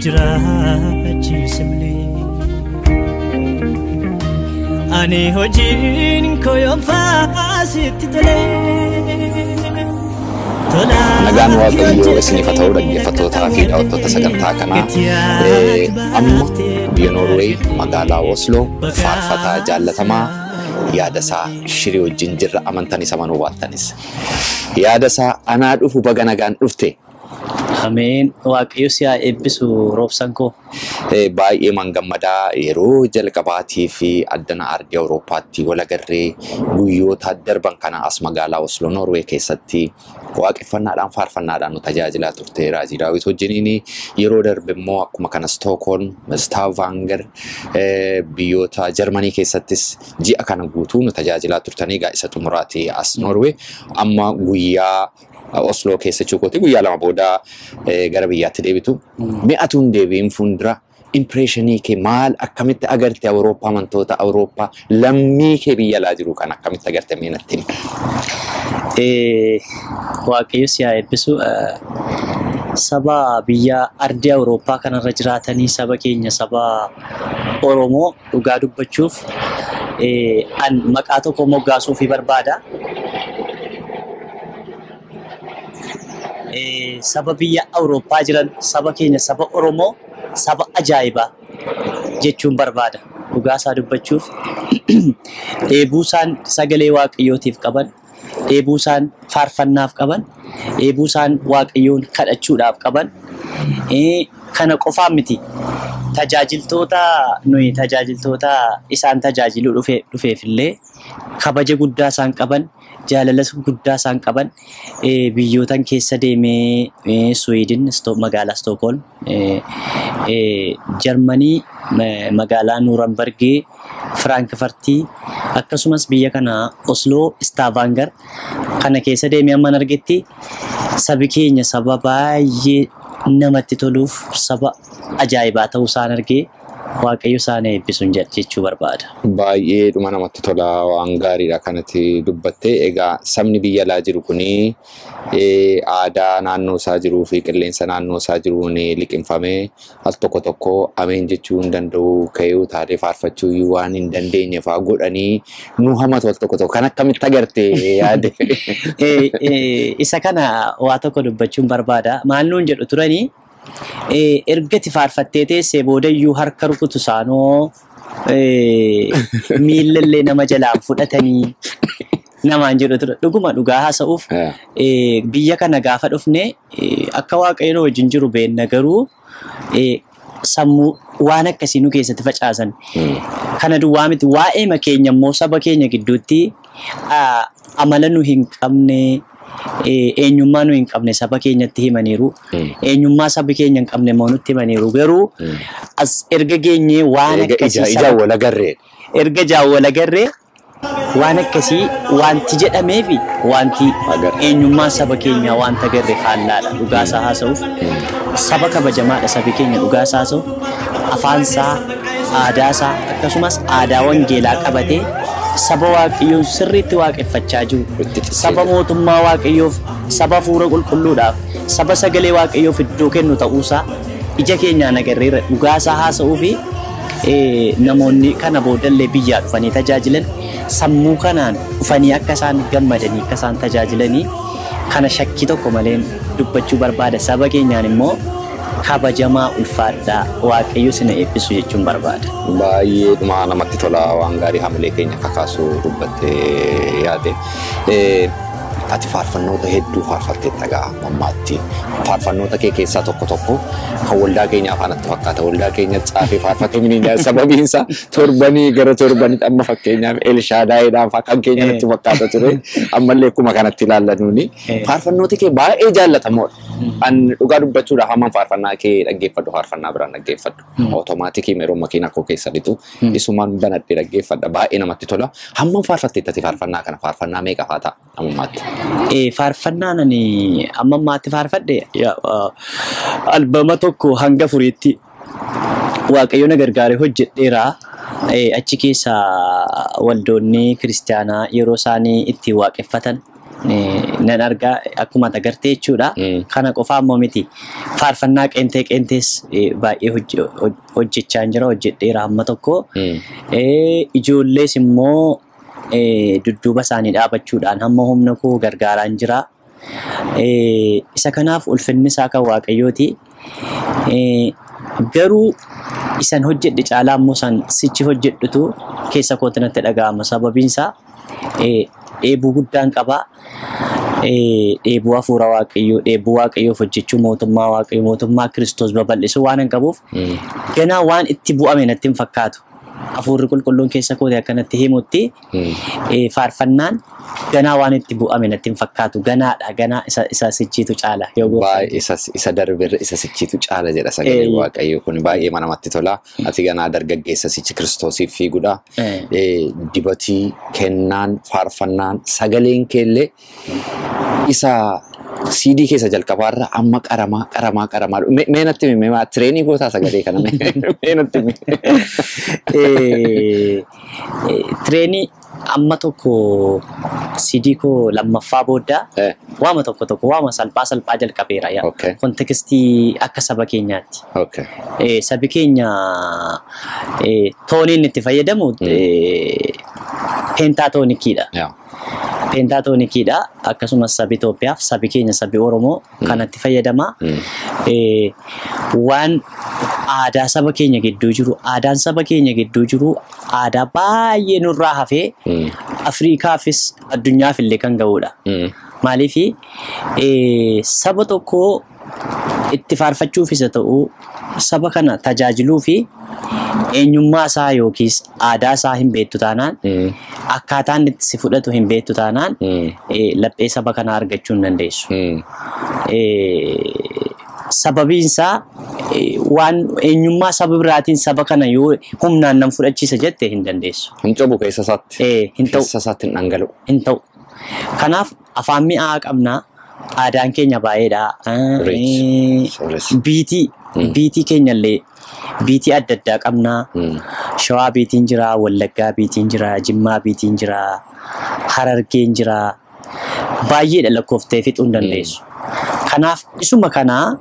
Jiraachise malee. Ani hojiin koo yoom sitti tolee. Nagaan Waaqayyoo isiniif haa ta'u, dhaggeeffattootaa fi daawwattoota sagantaa kanaa. Amma biyya Noorweey, magaalaa Osloo, faarfataa jaallatamaa Yaadasaa Shirii wajjin jirra. Amantanis amanuu baattanis. Yaadasaa, anaa dhufu, baga nagaan dhufte. Ameen. Waaqayyo si haa eebbisu, Roobsan koo. Baay'ee gammadaa yeroo jalqabaatii fi addana ardii Awurooppaatti wal agarree guyyoota darban kana as magaalaa Osloo, Noorwee keessatti waaqeffannaadhaan, faarfannaadhaan nu tajaajilaa turte Raajii Daawit wajjiniin. Yeroo darbe immoo akkuma kana Stookholm, Staavanger, biyyoota Jarmanii keessattis ji'a kana guutuu nu tajaajilaa turtanii. Egaa isa xumuraati as Noorwee. Amma guyyaa Osloo keessa chukooti guyyaa 2 booda gara biyyaatti deebitu. Mi'atuun deebiin fuuldura impressionii kee maal, akkamitti agarte Awurooppaa, amantoota Awurooppaa, lammii kee biyya alaa jiru kan akkamitti agarte, mee natti himi? Waaqayyo si haa eebbisu. Saba biyya ardii Awurooppaa kanarra jiraatanii, saba keenya, saba Oromoo, dhugaa dubbachuuf an maqaa tokko moggaasuufii barbaada. Saba biyya Awurooppaa jiran, saba keenya, saba Oromoo, saba ajaa'ibaa jechuun barbaada. Dhugaa isaa dubbachuuf, dheebuu isaan sagalee Waaqayyootiif qaban, dheebuu isaan faarfannaaf qaban, dheebuu isaan Waaqayyoon kadhachuudhaaf qaban, kana qofaan miti. Tajaajiltoota nuyi tajaajiltoota isaan tajaajiluu dhufeef illee kabaja guddaa isaan qaban, jaalala guddaa isaan qaban, biyyootan keessa deemee, Suwiidin magaalaa Stookholm, Jarmanii magaalaa Nuuranbargee, Firaankfartii, akkasumas biyya kana Osloo, Staavanger kana keessa deemee amman argetti, sabi keenya saba baay'ee namatti toluuf saba ajaa'ibaa ta'uu isaan argee, Waaqayyo isaan eebbisuun jechuu barbaada. Baay'ee dhuma namatti tola, waan gaariidha kanatti dubbatte. Egaa sabni biyya alaa jiru kuni aadaa naannoo isaa jiruu fi qilleensa naannoo isaa jiruun liqimfamee al tokko tokko ameen jechuu hin danda'u, ka'ee utaalee faarfachuu waan hin dandeenye fa'aa godhanii nu hamatu al tokko tokko. Kan akkamitti agarte, yaade? Isa kana waa tokko dubbachuun barbaada. Maal nuun jedhu turanii, ergati faarfattee teessee boodayyuu harka rukutu isaanoo, miillallee nama jalaan fudhatanii namaan jedhu ture. Dhuguma dhugaa haasa'uuf, biyya kana gaafa dhufne akka Waaqayyo wajjin jiru beenna, garuu sammuu waan akkasii nu keessatti facaasan. Kana duwwaa miti, waa'ee keenya immoo saba keenya gidduutti amala nu hin qabne, eenyummaa nu hin qabne saba keenyatti himaniiru. Eenyummaa sabi keenya hin qabne immoo nutti himaniiru. Garuu as erga geenyee waan akkasii Ijaan wal agarree. Erga ijaan wal agarree waan akkasii wanti jedhamee fi wanti eenyummaa saba keenyaa wanta agarre faallaadha, dhugaasaa haasa'uuf. Saba kabajamaadha sabi keenya, dhugaasaa haasa'uuf. Afaansaa, aadaasaa, akkasumas aadaa wangeelaa qabatee saba Waaqayyoon sirriitti waaqeffachaa jiru. Saba mootummaa Waaqayyoof, saba hafuura qulqulluudhaaf, saba sagalee Waaqayyoof iddoo kennu ta'uusaa ija keenyaan agarreerra. Dhugaasaa haasa'uu fi namoonni kana boodallee biyyaa dhufanii tajaajilan sammuu kanaan dhufanii akka isaan gammadanii akka isaan tajaajilanii kana shakkii tokko malee dubbachuu barbaada. Saba keenyaan immoo kabajamaa, ulfaadhaa, Waaqayyo sina eebbisu jechuun barbaada. Baay'ee dhuma namatti tola, waan gaarii hamilee keenya kakaasu dubbattee, yaade. Ati faarfannoota hedduu faarfatteetta gaa ammaatti. Faarfannoota kee keessaa tokko tokko kan waldaa keenya afaan natti fakkaata. Waldaa keenya caafee faarfatee mini, sababiin isaa torbanii gara torbanitti, amma fakkeenyaaf Elshaadaayiidhaan fa'aa kan keenya natti fakkaata ture. Ammallee akkuma kanatti ilaalla nuuni. Faarfannooti kee baay'ee jaallatamoodha. An dhugaa dubbachuudhaaf hamman faarfannaa kee dhaggeeffadhu faarfannaa biraan dhaggeeffadhu. Otomaatikii yeroo makiina koo keessa lixu isumaan banadhee dhaggeeffadha. Baay'ee namatti tola. Hammam faarfatteettati faarfannaa kana, faarfannaa meeqa fa'aa ta'a ammammaatti? Faarfannaan ani amma ammaatti faarfadhe albama tokko hanga furiitti Waaqayyo na gargaaree hojjedheera. Achi keessa waldoonni kiristaanaa yeroo isaanii itti waaqeffatan Nan argaa akkuma agartee jechuudha. Kana qofaa immoo miti. Faarfannaa qeentee qeentees baay'ee hojjechaa jira, hojjedheera hamma tokko. Ijoollees immoo dudduuba isaanii dhaabachuudhaan hamma humna koo gargaaraan jira. Isa kanaaf ulfinni isaa kan Waaqayyooti. Garuu isan hojjedhe caalaa immoo san sichi hojjedhutu keessa kootti natti dhaga'ama. Sababiin isaa dheebuu guddaan qaba. Dheebuu hafuura Waaqayyoo, dheebuu Waaqayyoof hojjechuu, mootummaa Waaqayyoo, mootummaa Kiristoos babal'isuu waan hin qabuuf ganaa waan itti bu'ame natti hin fakkaatu. Hafuurri qulqulluun keessa kooti akkanatti himutti faarfannaan ganaa waan itti bu'ame natti hin fakkaatu. Ganaadha, ganaa isa sichiitu caala. Baay'ee isa darberra isa sichiitu caala jedha sagalee Waaqayyoo kun baay'ee namatti tola. Ati ganaa dargaggeessa sichi Kiristoosiif fiigudha. Dibatii, kennaan, faarfannaan, sagaleen keellee isa CD keessa jalqabaarra amma qaramaa qaramaa qaramaa. Mee natti himi, mee tireenii gootaa sagalee kana mee natti himi. Tireenii amma tokko CD koo lammaffaa booda waama tokko tokko waama salphaa salphaa jalqabeera. Kontekstii akka saba keenyaatti. Sabi keenya tooniin itti fayyadamu pentaatoonikiidha. Pentaatoonikiidha. Akkasumas sabi Itoophiyaaf sabi keenya sabi Oromoo kanatti fayyadama. Waan aadaa saba keenya gidduu jiru, aadaan saba keenya gidduu jiru aadaa baay'ee nurraa hafee Afriikaafis addunyaaf illee kan ga'udha. Maaliif saba tokko itti faarfachuufis haa ta'u saba kana tajaajiluu fi eenyummaa isaa yookiis aadaa isaa hin beektu taanaan akkaataan itti si fudhatu hin beektu taanaan laphee saba kanaa argachuu hin dandeessu. Sababiin isaa waan eenyummaa saba biraatiin saba kana yoo humnaan nan fudhachiisa jette hin dandeessu. Hin cobu keessa isaatti. Hin ta'u. Keessa isaatti hin dhangala'u. Hin ta'u. Kanaaf afaan mi'aa qabna. Aadaan keenya baay'eedha. Biitii keenya illee biitii adda addaa qabna. Shawaa biitiin jira, Wallaggaa biitiin jira, Jimmaa biitiin jira, Harargeen jira. Baay'eedha lakkooftee fixuu hin dandeessu. Kanaaf isuma kanaa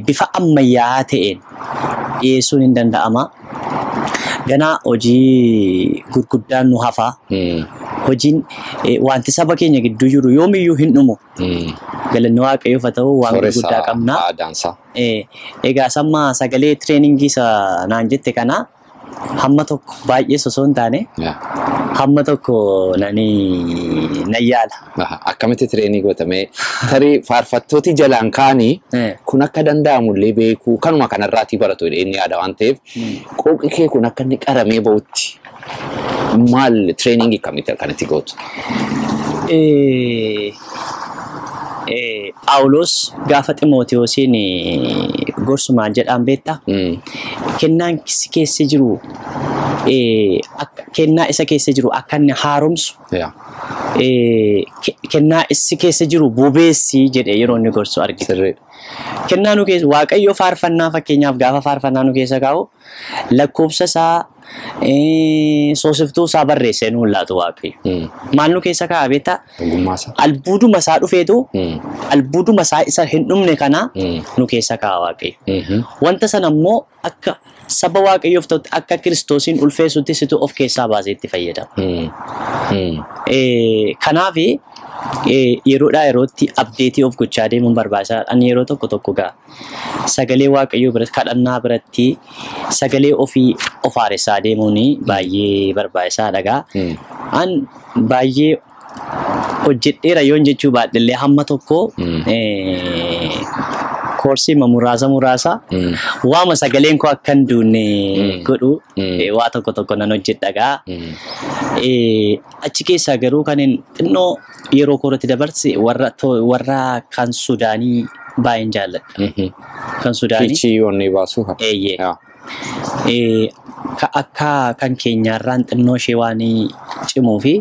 bifa ammayyaa'aa ta'een dhiyeessuun hin danda'ama. Ganaa hojii gurguddaan nu hafa. Hojiin wanti saba keenya gidduu jiru yoomiyyuu hin dhumu. Galanni Waaqayyoof haa ta'u waan gurguddaa qabna. Egaa samma sagalee tireeningii isa naan jette kana hamma tokko baay'ee osoo hin taane hamma tokko nan yaala. Akkamitti tireenii gootamee tarii faarfattooti jalaan kaanii kun akka danda'amullee beekuu kanuma kanarraatii baratu inni yaada waan ta'eef qooqi kee kun akka inni qaramee ba'utti maal tireeningii akkamitti akkanatti gootu? Phaawulos gaafa Ximootiyoosiin gorsumaan jedhaan beektaa? Kennaan si keessa jiru kennaa isa keessa jiru akka inni haaromsu kennaa si keessa jiru bobeessi jedhee yeroo inni gorsu argina. Kennaa nu keessa Waaqayyo faarfannaa fakkeenyaaf gaafa faarfannaa nu keessa kaa'u lakkoofsa isaa soosiftuu isaa barreessee nu laatu Waaqayyo. Maal nu keessa kaa'a beektaa? Albuuduma isaa dhufeetu albuuduma isaa isa hin dhumne kana nu keessa kaa'a Waaqayyo. Wanta sana immoo akka saba Waaqayyoof ta'utti akka Kiristoosiin ulfeessutti situ of keessaa baasee itti fayyadama. Kanaaf yeroodhaa yerootti abdeetii of gochaa deemuun barbaachisaadha. Ani yeroo tokko tokko gaa sagalee Waaqayyoo biratti kadhannaa biratti sagalee ofii of haaressaa deemuun baay'ee barbaachisaadha gaa. An baay'ee hojjedheera yoon jechuu baadhillee hamma tokko koorsii muraasa muraasa waama sagaleen koo akka hin duune godhu waa tokko tokko nan hojjedha gaa. Achi keessaa garuu kan hin xinnoo yeroo koorratti dabarse warra kan Sudaanii baay'een jaalladha. Kan Sudaanii. Fiichii onnee baasuu. Eeyyee. Akka kan keenyaarraan xinnoo ishee waan cimuu fi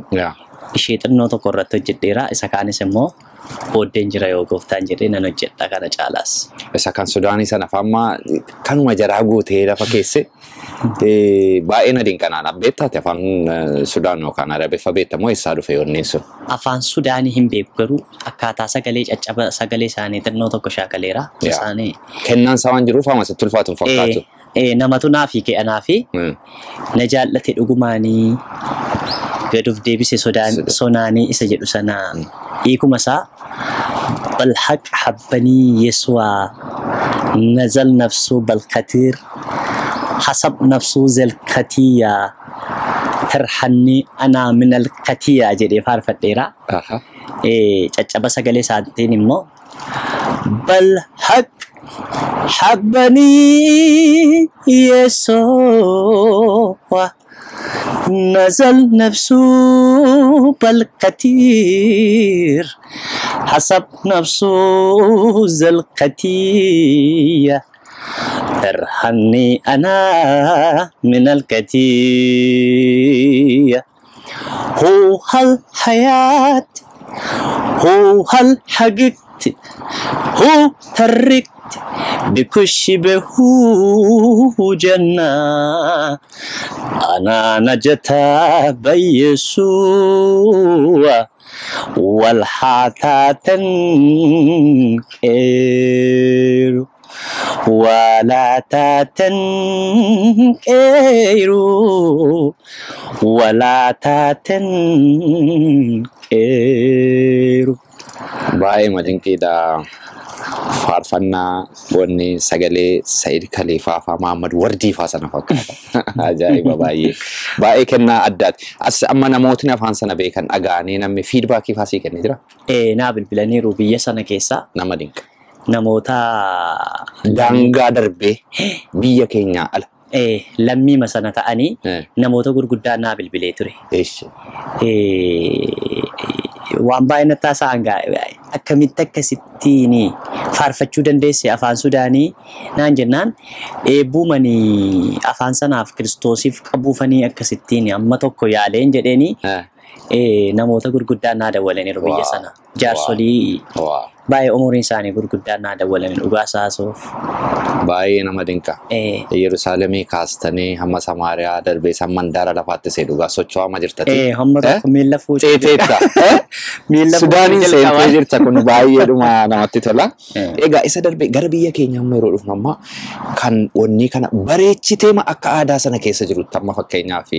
ishee xinnoo tokko irratti hojjedheera. Isa kaanis immoo Booddeen jira yoo gooftaan jedhee nan hojjedha kana caalaas. Isa kan Sudaanii sana amma kanuma jaraa guutee lafa keesse baay'ee na dinqanaan beektaati afaan Sudaan yookaan Arabeeffa beektamoo eessaa dhufe yoonneen sun? Afaan Sudaanii hin beeku garuu akkaataa sagalee caccaba sagalee isaanii xinnoo tokko shaakaleera. Isaanii Kennaan isaa waan jiruuf amma sitti ulfaatu hin fakkaatu. Namatu naa fi ka'anaa fi na jaallate dhugumaanii gad of deebise sonaanii isa jedhu sana hiikuma isaa balhaq habbanii yesuwaa nazal nafsuu balkatiir hasab nafsuu zelkatiyaa tarhanni anaa min alkatiyaa jedhee faarfadheera. Caccaba sagalee isaatiin immoo balhaq habbanii yesuwaa نزل نفسه بالكثير حسب نفسه ذا القتية ارحمني أنا من الكتية هو الحياة هو الحقيقة هو تركت بكش به جنة أنا نجتا بيسوع والحاتا تنكير ولا تنكير ولا تنكير. Baay'ee madinqiidha. Faarfannaa wanni sagalee Sa'iid Kaliifaa fa'aa Mahammad Wardii fa'aa sana fakkaata. Ajaa'iba baay'ee. Baay'ee kennaa addaati. As amma namootni afaan sana beekan dhaga'anii namni fiidbaakii fa'aa sii kennee jira? Naa bilbilaniiru biyya sana keessaa. Nama dinqa. Namoota daangaa darbee biyya keenyaa ala. Lammiima sana ta'anii namoota gurguddaa naa bilbilee ture. Waan baay'ee natti haasa'an akkamitti akkasittiin faarfachuu dandeesse afaan Sudaanii naan jennaan eebbuumanii afaan sanaaf Kiristoosiif qabuufanii akkasittiin amma tokko yaaleen jedheeni namoota gurguddaa naa dawwalaniiru biyya sana. Jaarsolii baay'ee umuriin isaanii gurguddaa naa dawwalanii dhugaa saasuuf. Baay'ee nama dinqa. Yerusaalemii kaastanii hamma Samaariyaa darbee san mandaara lafaatti see dhugaa socho'aa jirtati. Hamma tokko miilla fuuchee jirta. Sudaaniin seentee jirta kun baay'eedhuma namatti tola. Egaa isa darbee gara biyya keenya amma yeroo dhufnu amma kan wanni kana bareechitee akka aadaa sana keessa jirutti amma fakkeenyaaf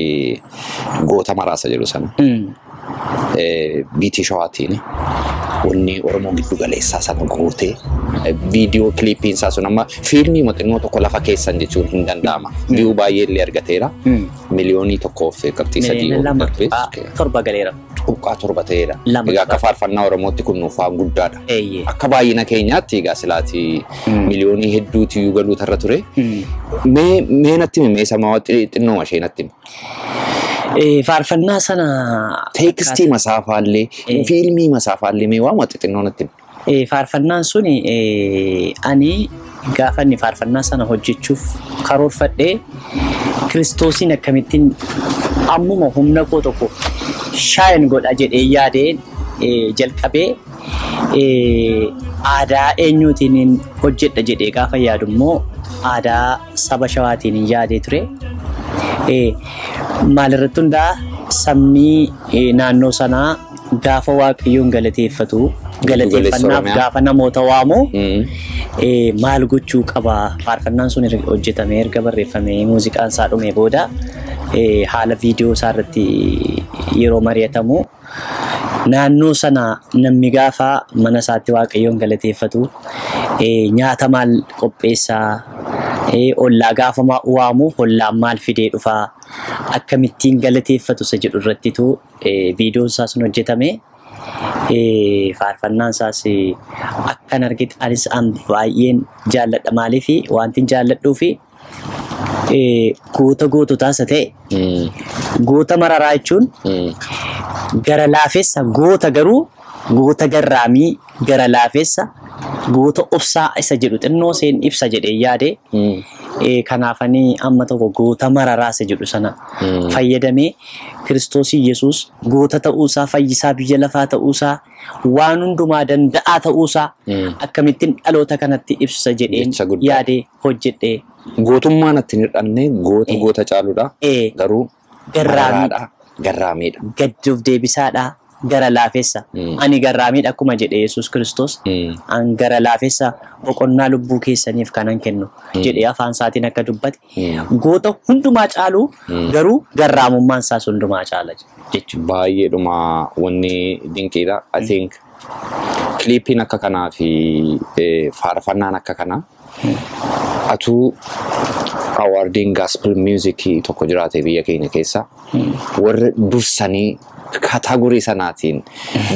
goota maraasa jiru sana. Biitii Shawaatiin wanni Oromoo giddu galeessaa sana gootee viidiyoo kiliippiin isaa sun amma fiilmii xinnoo tokko lafa keessan jechuun hin danda'ama. Viyuu baay'ee illee argateera. 1.3 1.7 galeera. 7 ta'eera. Egaa akka faarfannaa Oromootti kun nuuf waan guddaadha. Akka baay'ina keenyaatti egaa silaatii miliyoonii hedduuti iyyuu galuutu irra ture. Mee natti himi mee sama xinnoo ishee natti himi. Faarfannaa sana teekstii masaafaallee fiilmii masaafaallee mee waan xixinnoo natti himi. Faarfannaan suni ani gaafa inni faarfannaa sana hojjechuuf karoorfadhee Kiristoosiin akkamittiin ammuma humna koo tokko shaayin godha jedhee yaadeen jalqabee aadaa eenyuutiin hojjedha jedhee gaafa yaadu immoo aadaa saba Shawaatiin yaadee ture. Maalirratti hundaa sabni naannoo sanaa gaafa Waaqayyoon galateeffatu galateeffannaaf gaafa namoota waamu maal gochuu qaba faarfannaan sun hojjetamee erga barreeffamee muuziqaan isaa dhumee booda haala viidiyoo isaa irratti yeroo mari'atamu naannoo sana namni gaafa mana isaatti Waaqayyoon galateeffatu nyaata maal qopheessaa ollaa gaafa waamu ollaan maal fidee dhufaa akkamittiin galateeffatu isa jedhu irrattitu viidiyoon isaa sun hojjetame. Faarfannaan isaas akkan argite anis baay'een jaalladha maaliif wanti jaalladhuu fi goota goototaa isa ta'e goota mararaa jechuun gara laafessa goota garuu goota garraamii gara laafessa goota obsaa isa jedhu xinnoo seen ibsa jedhee yaade kanaafanii amma tokko goota mararaa isa jedhu sana fayyadamee Kiristoos Yesuus goota ta'uusaa, fayyisaa biyya lafaa ta'uusaa, waan hundumaa danda'aa ta'uusaa akkamittiin dhaloota kanatti ibsa jedheen Jecha guddaa. yaadee hojjedhee. Gootummaan ittiin hir'anne goota goota caaludha. Garuu Garraamii. maraaraadha. Garraamiidha. Gadduuf deebisaadha. Gara laafessa. Ani garraamiidha akkuma jedhe Yesuus Kiristoos. An gara laafessa boqonnaa lubbuu keessaniif kanan kennu jedhee afaan isaatiin akka dubbate. Goota hundumaa caalu garuu garraamummaan isaas hundumaa caala jechuudha. Baay'eedhuma wanni dinqiidha. I think clipiin akka kanaa fi faarfannaan akka kanaa atuu awardiin gospel music tokko jiraate biyya keenya keessa warra dursanii category sanaatiin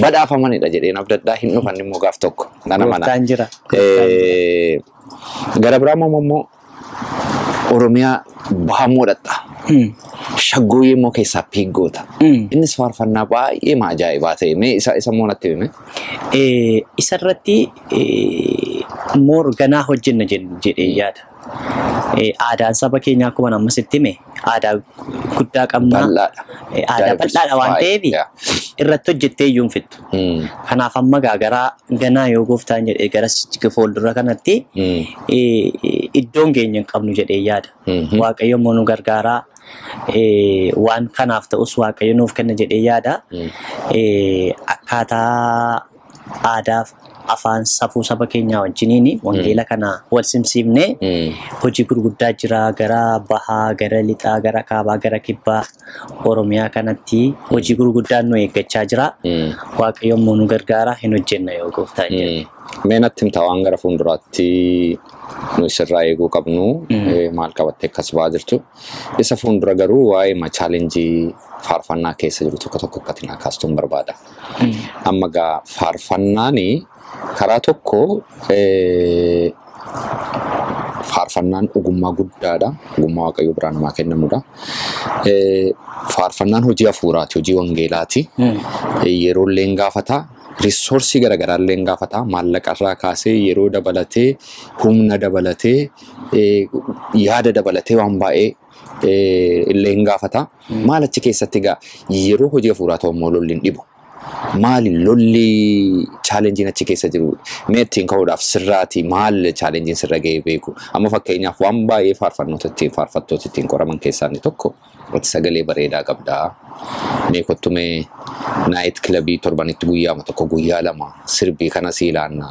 badhaafamanidha jedheen abdadhaa hin dhufan immoo gaaf tokko nana mana. Gooftaan jira. Gara biraa immoo Oromiyaa bahamuu dhaqxa. Shaggooyyee immoo keessaa piiggoota. Innis faarfannaa baay'ee ajaa'ibaa ta'e. Mee isa immoo natti himi. Isarratti more ganaa hojjenna jedhee yaada. Aadaan saba keenyaa akkuma amma sitti hime aadaa guddaa qabna. Bal'aadha. Aadaa bal'aadha waan ta'eef irratti hojjettee iyyuu hin fixxu. Kanaaf amma garaa ganaa yoo gooftaan jedhee gara fuuldura kanatti iddoon keenya hin qabnu jedhee yaada. Waaqayyo immoo nu gargaaraa. Waan kanaaf ta'us Waaqayyo nuuf kenna jedhee yaada. Akkaataa aadaaf afaan safuu saba keenyaa wajjiniin wangeela kana wal simsiifnee hojii gurguddaa jira gara bahaa, gara lixaa, gara kaabaa, gara kibbaa Oromiyaa kanatti hojii gurguddaan nu eeggachaa jira. Waaqayyo immoo nu gargaara hin hojjenna yoo gooftaan jedhe. Mee natti himtaa waan gara fuulduraatti nu isirraa eeguu qabnu maal qabattee akkas ba'aa jirtu. Isa fuuldura garuu waa'ee ma challenge faarfannaa keessa jiru tokko tokko akka ati kaastuun barbaada. Amma gaa faarfannaani karaa tokko faarfannaan ogummaa guddaadha. Ogummaa Waaqayyoo biraa namaa kennamudha. Faarfannaan hojii hafuuraati, hojii wangeelaati. Yeroo illee hin gaafata. Resource garaagaraa illee hin gaafata. Maallaqa irraa kaasee yeroo dabalatee, humna dabalatee, yaada dabalatee waan baay'ee illee hin gaafata. Maal achi keessatti egaa yeroo hojii hafuuraa ta'u immoo lolli hin dhibu. Maali lolli challengeiin achi keessa jiru? Mee ittiin ka'uudhaaf sirraati maal challengeiin sirra ga'ee beeku? Amma fakkeenyaaf waan baay'ee faarfannoota ittiin faarfattoota ittiin qoraman keessaa inni tokko ati sagalee bareedaa qabdaa. Mee kottu mee night club torbanitti guyyaama tokko guyyaa lama sirbii kana sii ilaanna.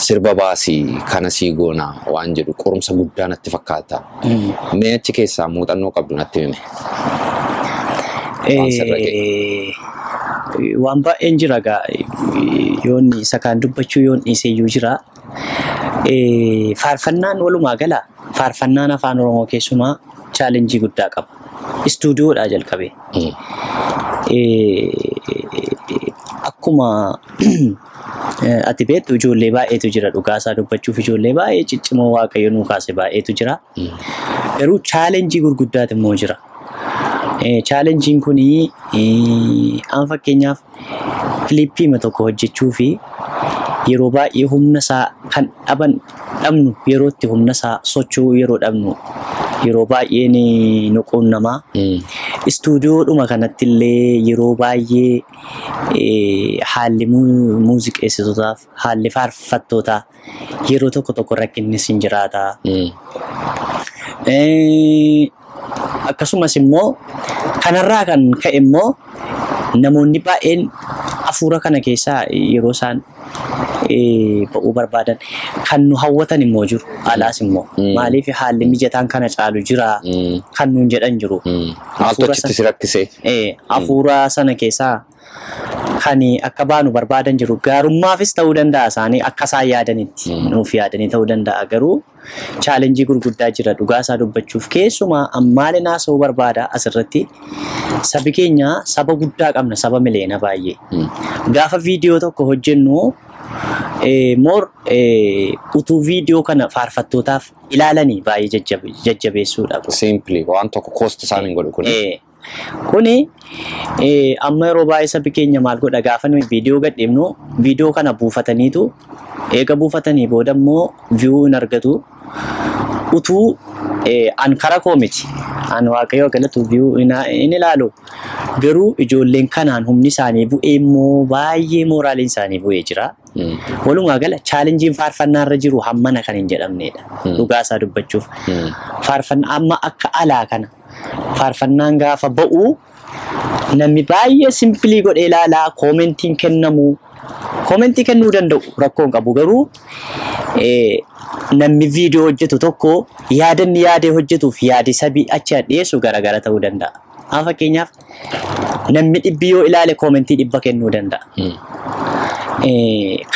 Sirba baasii kana sii goona waan jedhu qorumsa guddaa natti fakkaata. Mee achi keessaa muuxannoo qabdu natti hime. Waan sirra ga'e. Waan baay'een jira gaa yoon isa kaan dubbachuu yoon dhiise iyyuu jira. Faarfannaan walumaa gala faarfannaan afaan Oromoo keessumaa challenge guddaa qaba. Istuudiyoodhaa jalqabee. Akkuma ati beektu ijoollee baay'eetu jira dhugaasaa dubbachuuf ijoollee baay'ee ciccimoo Waaqayyo nuu kaase baay'eetu jira. Garuu challenge gurguddaatu immoo jira. Challengeiin kunii an fakkeenyaaf clip tokko hojjechuu fi yeroo baay'ee humna isaa kan dhaban dhabnu yeroo itti humna isaa socho'uu yeroo dhabnu yeroo baay'ee ni nu quunnamaa. Istuudiyoodhuma kanatti illee yeroo baay'ee haalli muuziqeessitootaaf haalli faarfattootaa yeroo tokko tokko rakkinnis hin jiraata. Akkasumas immoo kanarraa kan ka'e immoo namoonni baay'een hafuura kana keessaa yeroo isaan ba'uu barbaadan kan nu hawwatan immoo jiru alaas immoo maaliif haalli mijataan kana caalu jira kan nuun jedhan jiru. Maaltu achitti si rakkisee? Hafuura sana keessaa kan akka baanu barbaadan jiru gaarummaafis ta'uu danda'a isaanii akka isaan yaadanitti nuuf yaadanii ta'uu danda'a garuu challenge gurguddaa jira dhugaasaa dubbachuuf keessumaa ammaalin haasa'uu barbaada asirratti sabi keenya saba guddaa qabna saba miliyoona baay'ee. Gaafa viidiyoo tokko hojjennu more utuu viidiyoo kana faarfattootaaf ilaalanii baay'ee jajjabeessuudha. Simply waan tokko cost isaan hin godhu kuni. Kuni amma yeroo baay'ee sabi keenya maal godha gaafa nuyi viidiyoo gadhiifnu viidiyoo kana buufataniitu eega buufatanii booda immoo view hin argatu. Utuu an kara koo miti An Waaqayyo galatu view in ilaalu. Garuu ijoolleen kanaan humni isaanii bu'ee immoo baay'ee mooraaliin isaanii bu'ee jira. Walumaa gala chaalenjiin faarfannaa irra jiru hammana kan hin jedhamnedha. Dhugaa isaa dubbachuuf. Faarfannaa amma akka alaa kana faarfannaan gaafa ba'u namni baay'ee simpilii godhee ilaalaa koomentiin kennamu. Koomentii kennuu danda'u rakkoon qabu garuu namni viidiyoo hojjetu tokko yaadanni yaadee hojjetuuf yaadi sabii achi dhiyeessu garaagara ta'uu danda'a. Amma fakkeenyaaf namni dhibbi yoo ilaale koomentii 100 kennuu danda'a.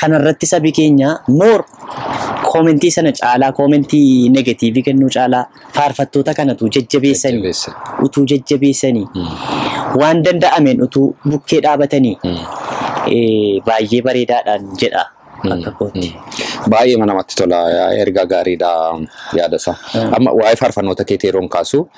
Kanarratti sabi keenya moor koomentii sana caalaa koomentii negatiivii kennuu caalaa faarfattoota kanatu jajjabeessanii utuu jajjabeessanii waan danda'ameen utuu bukkee dhaabatanii baay'ee bareedaadhaan jedha akka kootti. Baay'ee namatti tola ergaa gaariidha yaada isaa. Amma waa'ee faarfannoota keetii yeroon kaasu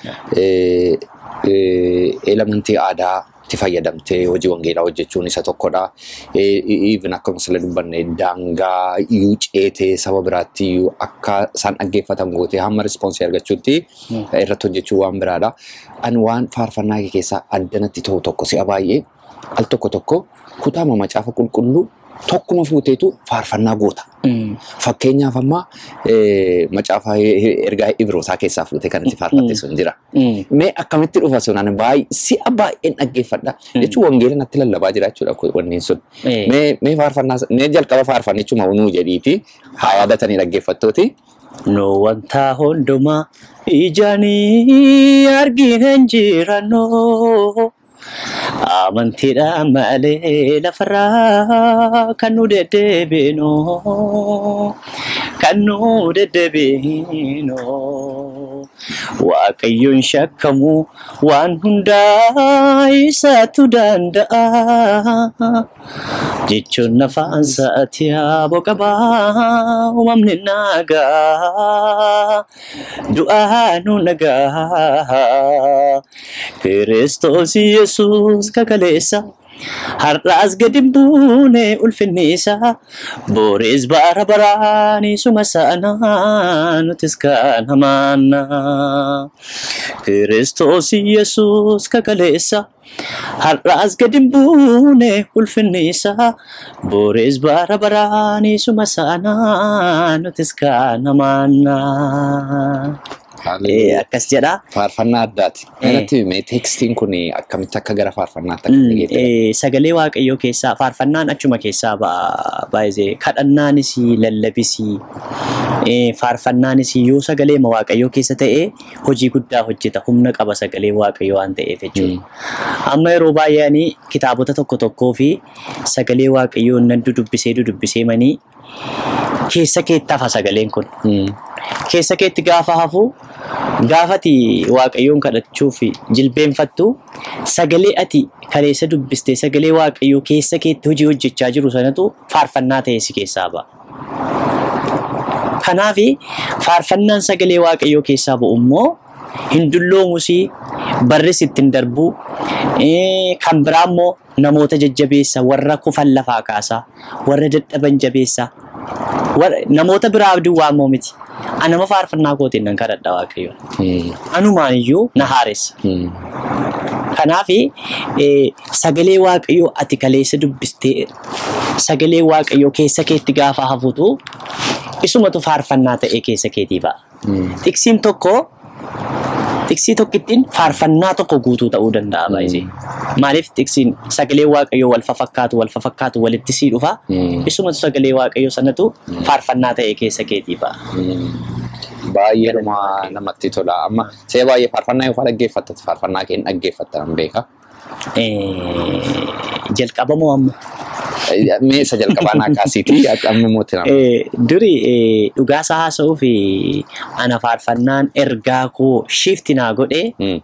elementii aadaatti fayyadamtee hojii wangeelaa hojjechuun isa tokkodha. Even akkuma sila dubbanne daangaa iyyuu ceetee saba biraatti iyyuu akka isaan dhaggeeffatan gootee hamma rispoonsii argachuutti irratti hojjechuu waan biraadha. Ani waan faarfannaa kee keessaa addanatti ta'u tokko si'a baay'ee al tokko tokko kutaa macaafa qulqulluu tokkuma fuuteetu faarfannaa goota. Fakkeenyaaf amma macaafa ergaa Ibrootaa keessaa fuutee kan itti faarfatte sun jira. Mee akkamitti dhufa sun ani si'a baay'een dhaggeeffadha. Jechuun wangeela natti lallabaa jira jechuudha wanneen sun. Mee faarfannaa mee jalqaba faarfannichuma nuu jedhiiti haa yaadatanii dhaggeeffattooti. Nu wanta hundumaa ijaanii argina hin jirannoo. Amantiidhaan malee lafarraa kan nu deddeebinu kan nu deddeebinu Waaqayyoon shakkamu waan hundaa isaatu danda'a jechuun afaan sa'aatii aboo qabaa uumamni nagaa du'aa nu nagaa Kiristoos Yesuus kakaleessa har'aas gadi buune ulfinni isaa boris bara baraan isuma sana nutis kan hamaana Kiristoos Yesuus kakaleessa har'aas gadi buune ulfinni isaa boris bara baraan isuma sana nutis kan hamaana. Akkas jedha. Faarfannaa addaati. Kanatti mee teekstiin kun akkamitti akka gara faarfannaatti akka dhageeffate? Sagalee Waaqayyoo keessaa faarfannaan achuma keessaa baay'ee kadhannaanis lallabis faarfannaanis yoo sagalee Waaqayyoo keessa ta'e hojii guddaa hojjeta humna qaba sagalee Waaqayyoo waan ta'eef jechuudha. Amma yeroo baay'ee ani kitaabota tokko tokkoo fi sagalee Waaqayyoo nan dudubbisee manii keessa keetti hafa sagaleen kun. Keessa keetti gaafa hafu gaafati Waaqayyoon kadhachuuf jilbeenfattu sagalee ati kaleessa dubbistee sagalee Waaqayyoo keessa keetti hojii hojjechaa jiru sanatu faarfannaa ta'e si keessaa ba'a. Kanaaf faarfannaan sagalee Waaqayyoo keessaa ba'u immoo hin dulloomus barris ittiin darbu kan biraa immoo namoota jajjabeessa warra kufan lafaa kaasa warra dadhaban jabeessa namoota biraa duwwaa immoo miti. Anama faarfannaa kootiin nan kadhadha Waaqayyoon. Anumaan iyyuu na haaressa. Kanaaf sagalee Waaqayyoo ati kaleessa dubbistee sagalee Waaqayyoo keessa keetti gaafa hafutu isumatu faarfannaa ta'e keessa keetii ba'a. Tiksiin tokko tiksii tokkittiin faarfannaa tokko guutuu ta'uu danda'a baay'ee. Maaliif tiksiin sagalee Waaqayyoo wal fafakkaatu walitti sii dhufa. Isumatu sagalee Waaqayyoo sanatu faarfannaa ta'e keessa keetii ba'a. Baay'ee namatti tola. Amma see baay'ee faarfannaa yoo dhaggeeffatta faarfannaa kee hin dhaggeeffatta nan beeka. Jalqaba moo amma? Mee isa jalqabaa naa kaasiiti amma mootii nama. Duri dhugaa isaa haasa'uuf ana faarfannaan ergaa koo shifti naa godhee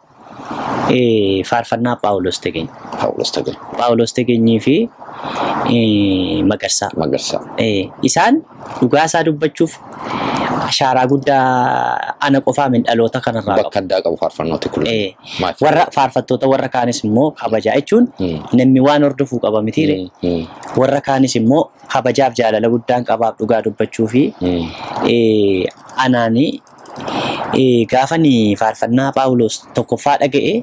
faarfannaa Phaawulos Tegenyi. Phaawulos Tegenyi. Phaawulos Tegenyii fi Magarsaa. Magarsaa. Isaan dhugaa isaa dubbachuuf ashaaraa guddaa ana qofaa min dhaloota kanarraa qabu. Bakka addaa qabu faarfannooti kun. Warra faarfattoota warra kaanis immoo kabajaa jechuun namni waan hordofuu qaba mitiire. Warra kaanis immoo kabajaaf jaalala guddaan qabaaf dhugaa dubbachuu fi anaani Gaafani faarfannaa Phaawulos tokkoffaa dhaga'e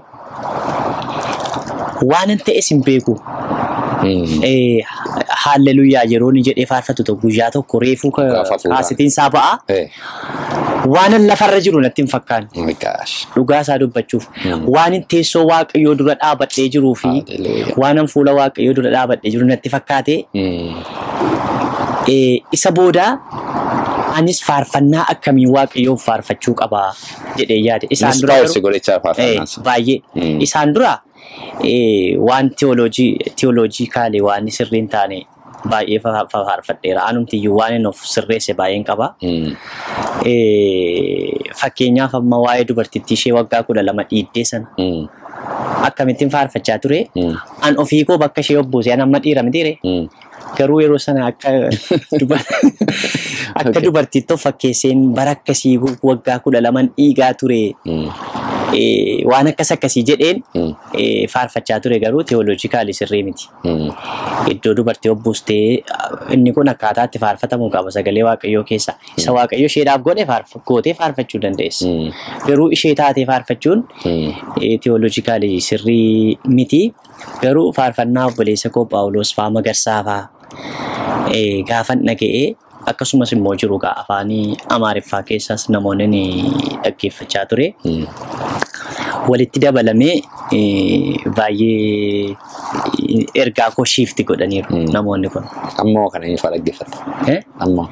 waan hin ta'es hin beeku. Haalleluuyaa yeroo inni jedhee faarfatu tokko guyyaa tokko reefuu kaasitiin isaa ba'a. Waan lafarra jiru natti hin fakkaanne. Dhugaa isaa dubbachuuf waan teessoo Waaqayyoo dura dhaabadhee jiruu fi waan fuula Waaqayyoo dura dhaabadhee jiru natti fakkaate. Isa booda anis faarfannaa akkamii Waaqayyoof faarfachuu qabaa jedhee yaade. Isaan dura baay'ee isaan dura waan teoloojikaalee waan sirrii hin taane baay'ee faarfadheera. Anumtiyyuu waan inni of sirreesse baay'een qaba. Fakkeenyaaf amma waa'ee dubartittii ishee waggaa 12 dhiiddee sana akkamittiin faarfachaa ture. An ofii koo bakka ishee obboose an amma dhiira mitiire. Garuu yeroo sana akka dubartiitti of fakkeesseen bara akkasii waggaa 12 dhiigaa ture. Waan akkas akkasii jedheen faarfachaa ture garuu teoloojikaalii sirrii miti. Iddoo dubartii obboostee inni kun akkaataa itti faarfatamuu qaba sagalee Waaqayyoo keessa. Isa Waaqayyo isheedhaaf godhe gootee faarfachuu dandeessa. Garuu ishee taatee faarfachuun teoloojikaalii sirrii miti. Garuu faarfannaa obboleessa koo Phaawulos fa'aa Magarsaa fa'aa gaafan dhaga'ee akkasumas immoo jiru gaa afaanii Amaariffaa keessaas namoonni ni dhaggeeffachaa ture. Walitti dabalamee baay'ee ergaa koo shiifti godhaniiru namoonni kun. Ammoo kana eenyu fa'aa dhaggeeffatta? Ammoo.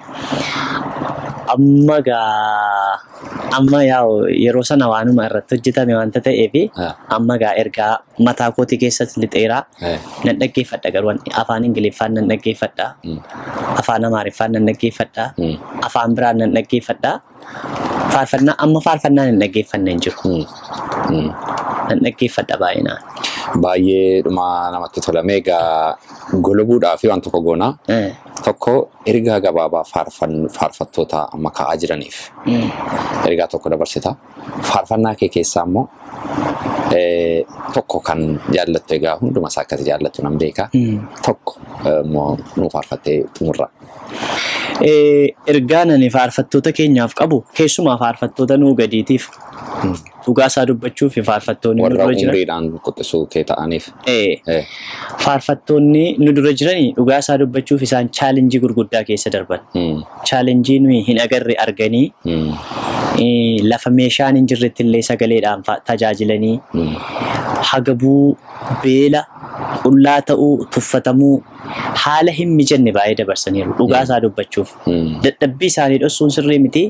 Amma gaa amma yaa'u yeroo sana waanuma irratti hojjetame waanta ta'eef amma gaa ergaa mataa kootii keessatti lixeeraa nan dhaggeeffadha garuu afaan Ingiliffaan nan dhaggeeffadha. Afaan Amaariffaan nan dhaggeeffadha. Afaan biraan nan dhaggeeffadha. Faarfannaa amma faarfannaan hin dhaggeeffanne hin jiru. Nan dhaggeeffadha baay'inaan. Baay'ee dhuma namatti tola. Egaa golobuudhaa fi waan tokko goonaa. Tokko ergaa gabaabaa faarfattoota amma ka'aa jiraniif ergaa tokko dabarsita. Faarfannaa kee keessaa immoo tokko kan jaallattu egaa hunduma isaa akkati jaallattu nan beeka. Tokko immoo nuu faarfattee xumurra. Ergaan ani faarfattoota keenyaaf qabu keessumaa faarfattoota nuu gadiitiif dhugaa isaa dubbachuu fi faarfattoonni nu dura jiran. Warra umriidhaan quxisuu kee ta'aniif. Faarfattoonni nu dura jiranii dhugaa isaa dubbachuuf isaan chaalenjii gurguddaa keessa darban. Chaalenjii nuyi hin agarre arganii lafa meeshaan hin jirretti illee sagaleedhaan tajaajilanii hagabuu, beela, qullaa ta'uu, tuffatamuu haala hin mijanne baay'ee dabarsaniiru dhugaa isaa dubbachuuf. Dadhabbii isaanii dhoksuun sirrii miti.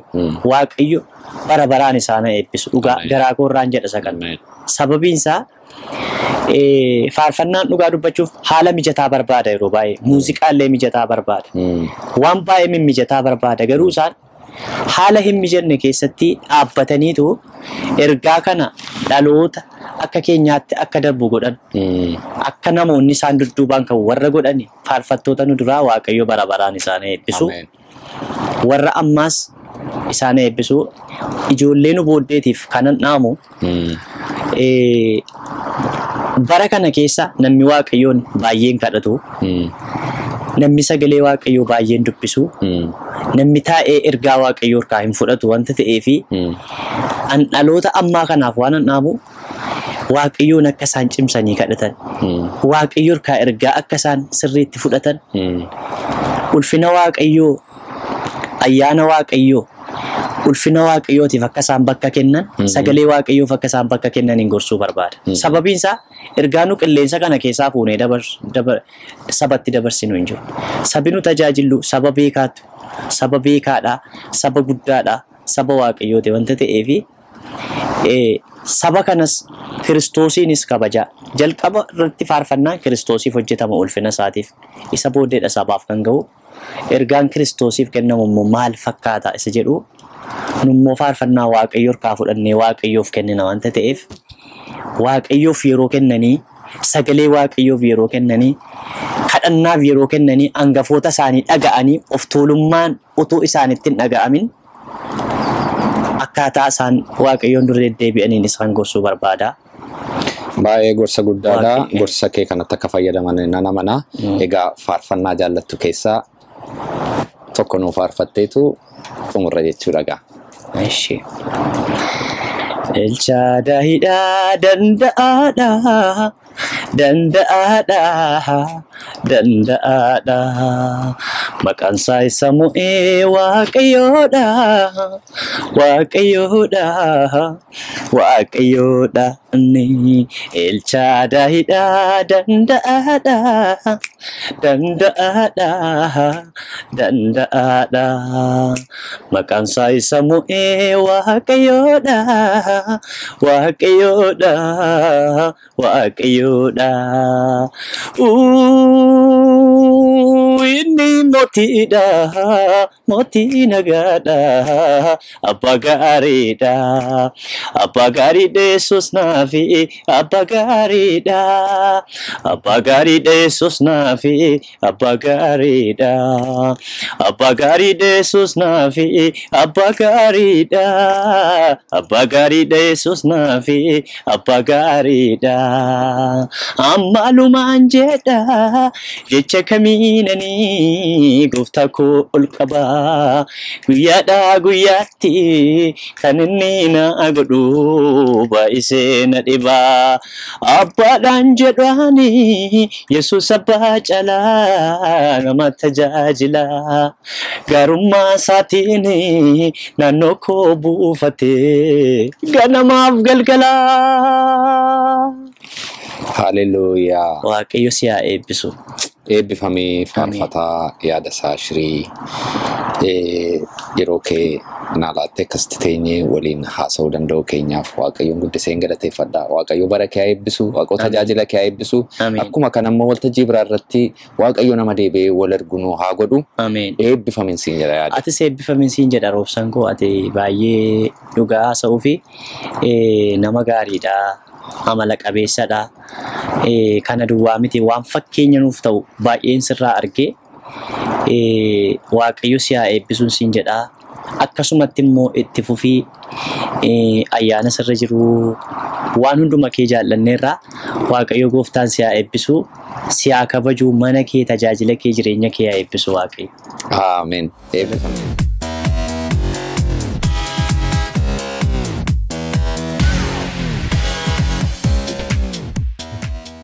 Waaqayyo bara baraan isaan eebbisu dhugaa garaa koorraan jedha isa kana. Sababiin isaa faarfannaan dhugaa dubbachuuf haala mijataa barbaada yeroo baay'ee. Muuziqaallee mijataa barbaada. Waan baay'ee mimmijataa barbaada garuu isaan haala hin mijanne keessatti dhaabbataniitu ergaa kana dhaloota akka keenyaatti akka darbu godhan. Akka namoonni isaan dudduubaan kan warra godhani faarfattoota nu duraa Waaqayyo bara baraan isaan eebbisu. Warra ammaas isaan eebbisu. Ijoollee nu booddeetiif kanan dhaamu bara kana keessa namni Waaqayyoon baay'een kadhatu. Namni sagalee Waaqayyoo baay'een dubbisu. Namni taa'ee ergaa Waaqayyoo harkaa hin fudhatu wanta ta'eefi an dhaloota ammaa kanaaf waan an dhaamu Waaqayyoon akka isaan cimsanii kadhatan. Waaqayyoo harkaa ergaa akka isaan sirriitti fudhatan. Ulfina Waaqayyoo, ayyaana Waaqayyoo, ulfina Waaqayyootiif akka isaan bakka kennan, sagalee Waaqayyoof akka isaan bakka kennan hin gorsuu barbaada. Sababiin isaa ergaa nu qilleensa kana keessaa fuunee sabatti dabarsinu hin jiru. Sabi nu tajaajillu saba beekaatu, saba beekaadha, saba guddaadha, saba Waaqayyooti wanta ta'eefi saba kanas Kiristoosiinis kabajaa. Jalqaba irratti faarfannaan Kiristoosiif hojjetama ulfina isaatiif. Isa booddeedha sabaaf kan ga'u. Ergaan Kiristoosiif kennamu immoo maal fakkaata isa jedhu nummoo faarfannaa Waaqayyoo harkaa fudhannee Waaqayyoof kennina wanta ta'eef Waaqayyoof yeroo kennanii, sagalee Waaqayyoof yeroo kennanii, kadhannaaf yeroo kennanii, hangafoota isaanii dhaga'anii of tuulummaan utuu isaanitti hin dhaga'amin akkaataa isaan Waaqayyoon dura deddeebi'aniin isaan gorsuu barbaada. Baay'ee gorsa guddaadha. Gorsa kee kanatti akka fayyadaman nan amana. Egaa faarfannaa jaallattu keessaa tokko nuu faarfatteetu xumurra jechuudha gaa. Eshi. Elchaadaayidha danda'aadha danda'aadha danda'aadha maqaan isaa isa mo'ee Waaqayyoodha Waaqayyoodha Waaqayyoodha inni Elchaadaayidha danda'aadha danda'aadha danda'aadha maqaan isaa isa mo'ee Waaqayyoodha Waaqayyoodha Waaqayyoodha inni mootiidha mootii nagaadha abbaa gaariidha abbaa gaariidha Yesuus naafi abbaa gaariidha abbaa gaariidha Yesuus naafi abbaa gaariidha abbaa gaariidha Yesuus naafi abbaa gaariidha abbaa gaariidha Yesuus naafi abbaa gaariidha ammalumaan jedha jecha kamiinanii gooftaa koo ol qaba guyyaadhaa guyyaatti kan inni na godhu baay'isee na dhiba abbaadhaan jedhaani Yesuus abbaa caalaa nama tajaajila gaarummaa isaatiin naannoo koo buufatee ganamaaf galgala. Haleluuyaa. Waaqayyo si haa eebbisu. Eebbifamee faarfataa Yaadasaa Shirii yeroo kee naa laattee akkasitti teenyee waliin haasa'uu danda'u keenyaaf Waaqayyoon guddisee hin galateeffadha. Waaqayyo bara kee haa eebbisu, Waaqayyo tajaajila kee haa eebbisu. Ameen. Akkuma kana immoo waltajjii biraa irratti Waaqayyo nama deebi'ee wal argu nu haa godhu. Ameen. Eebbifamin siin jedha yaada. Atis eebbifamin siin jedha roobsan koo ati baay'ee dhugaa haasa'uu fi nama gaariidha. Amala qabeessadha. Kana duwwaa miti waan fakkeenya nuuf ta'u baay'een sirraa argee Waaqayyo si haa eebbisuun siin jedha. Akkasumatti immoo itti fufii ayyaana sirra jiru waan hunduma kee jaallanneerraa Waaqayyo gooftaan si haa eebbisu, si haa kabaju, mana kee, tajaajila kee, jireenya kee haa eebbisu Waaqayyo. Ameen. Eebbifame.